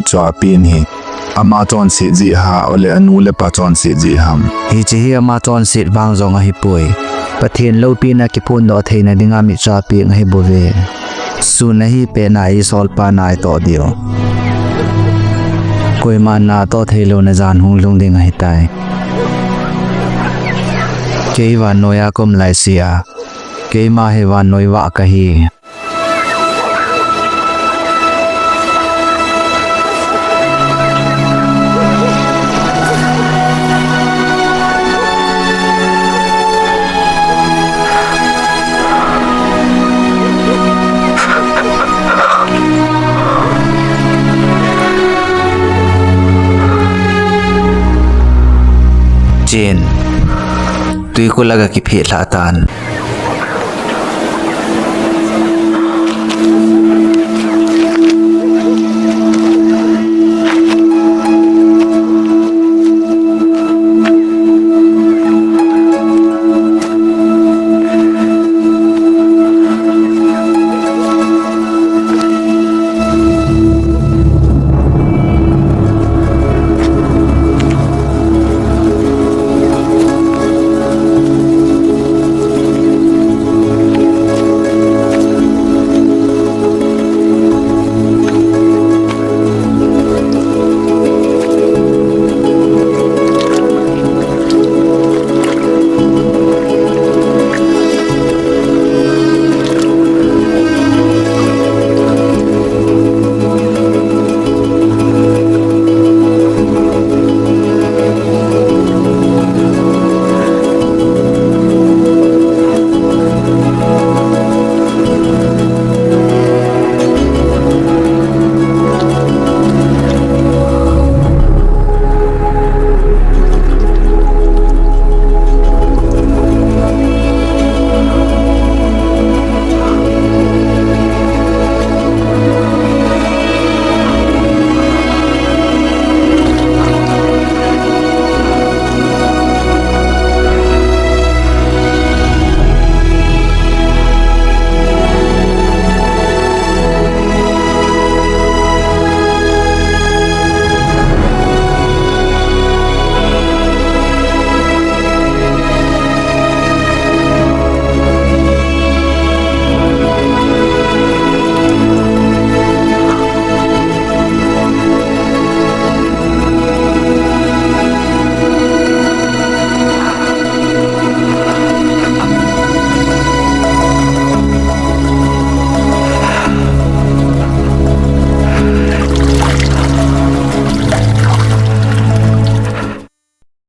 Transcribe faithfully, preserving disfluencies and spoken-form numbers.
mitchoipen hi ama chonset jeh ham, ole anu le apa chonset jeh ham? Hiche hi ama chonset vang jong ahipoi. Pathen loupina kiphondoh theina dinga mitchoipen ahibouve. Sun ahi petna a isolpa na itoh diu. Koima natoh theilouna jan hung lhung ding ahitai. Kei vannoiya kaum laisea, keima hi vannoi vah kahi. Chen, twikul a ga kiphehlhah tan.